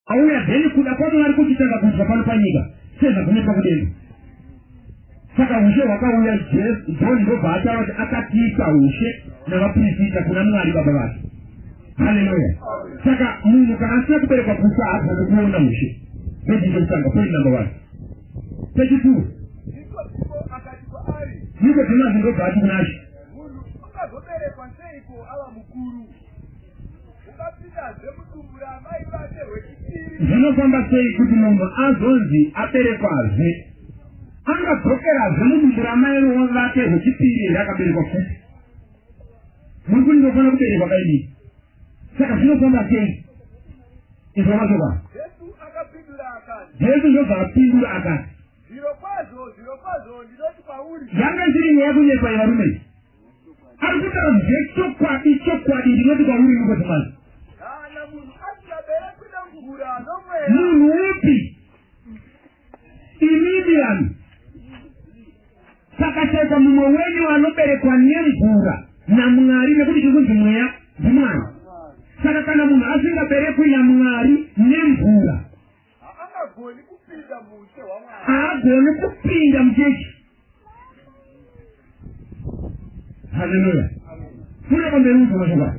Auya then kuda kwaMwari kuchitanga kuitwa pano panyika sezvakunoitwa kudenga. Saka ushe hwakauya John ndobva ataura kuti akatipa ushe navapirisita kuna Mwari baba vake. Haleluya. Saka munhu kana asina kuberekwa kufa haagoni kuona ushe. Ndochii chekutanga, point number one. Chechitwo. Nikodhimasi ndobva ati kuna She. Munhu ungazoberekwa seiko ava mukuru? Ungapindazve mudumbu raamai vake rwechipiri? Zvinofamba sei kuti munhu azonzi aberekwazve? Angadzokerazve mudumbu ramai vake rwechipiri here akaberekwa futi? Muri kuti ndinofanira kuberekwa kaini? Saka zvinofamba sei? Inzwa mashoko aya. Jesu akapindura akati. Jesu ndobva apindura akati. Zvirokwazvo, zvirokwazvo ndinoti kwauri. Yanga isiri nyaya yekunyepa yevarume iyi. Ari kutaura zvechokwadi chokwadi ndinoti kwauri Nikodhimasi. Kana munhu asingaberekwi nemvura nomweya. Munhu upi? Imimi vanhu. Pakashaikwa mumwe wenyu anoberekwa nemvura naMwari nekuti chiri kunzi mweya ndiMwari. Saka kana munhu asingaberekwi naMwari nemvura Haangagoni kupinda muushe hwaMwari. Haagoni kupinda muchechi. Haleluya. Pfuura pamberi unzwe mashoko aya.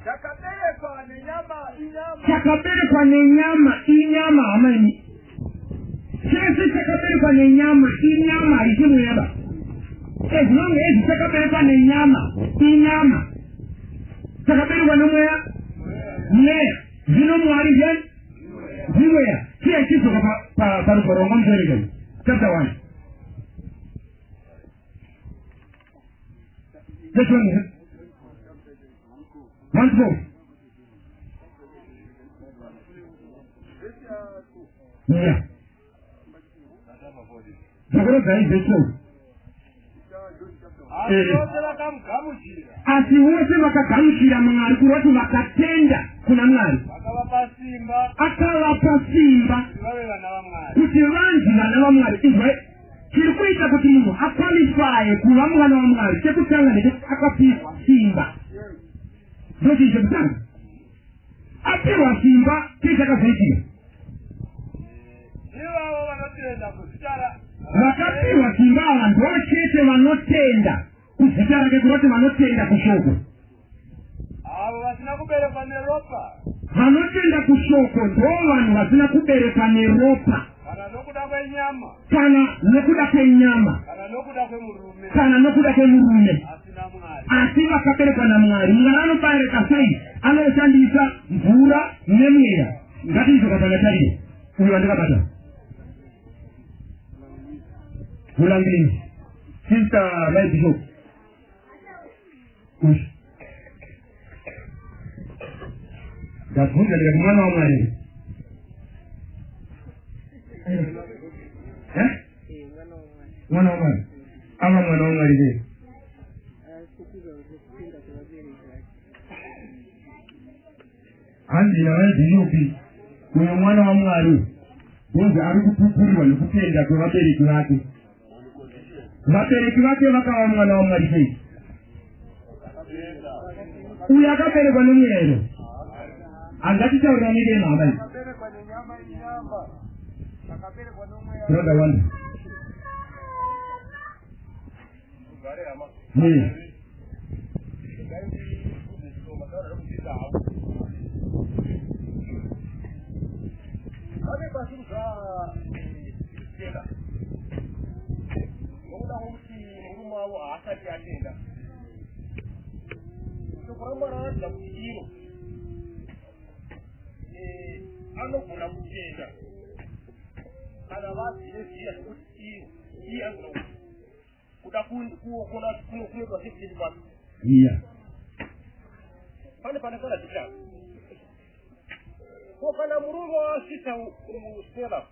Chakaberekwa nenyama inyama. Chakaberekwa nenyama inyama hama imi. Chese chakaberekwa nenyama inyama haisi mweya ba. As long as chakaberekwa nenyama inyama. Chakaberekwa nomweya mweya. Zvino Mwari ndiani? Ndimweya. Chiya chidzoka parugwaro rwanga muchiverenga. Chapter 1. Verse 1. 1 12. Yeah. Dzokorodzai verse 12. Asi vose vakagamuchira Mwari kureva kuti vakatenda kuna Mwari akavapa simba kuti vanzi vana vaMwari. Izwai, chiri kuita kuti munhu akwalifaye kuva mwana waMwari chekutanga ndechekuti akapihwa simba. Ndochii chekutanga? Apihwa simba, chii chakazoitika? Ivavo vanotenda kuzita ra Vakapihwa simba ava ndochete vanotenda kuzita rake kureva kuti vanotenda kushoko. Avo vasina kuberekwa neropa. Vanotenda kushoko ndo vanhu vasina kuberekwa neropa. Kana nokuda kwenyama. Kana nokuda kwenyama. Kana nokuda kwemurume. Kana nokuda kwemurume. Asi naMwari. Asi vakaberekwa naMwari. Mwari anobereka sei? Anoshandisa mvura nemweya. Ngatiidzoka pana Tariro. Uyo wandakabata. Ulangini. Sister Mai Bishop. Uyu. Ndabvunza ndikati mwana waMwari. Eh? Mwana waMwari. Ava mwana waMwari sei? Hanzi navaibhishopi uyo mwana waMwari bonzi ari kupupurirwa nekutenda kwevabereki vake. Vabereki vake vakava mwana waMwari sei? Uyo akaberekwa nomweya here? Hangatitaurirane dema hama idzi. Brother Wanda. Hmm. Pane pasiri zvatenda nokuda kwokuti murume wavo haasati atenda. Shoko raMwari rinoratidza kuti iro eh, anogona kutenda kana vazive zviya zvekuti iro iye anogona kuda kuona kunoitwa sechii kwake. Iya. Pane panakana zvichava. Ko kana murume wasvitsa Stella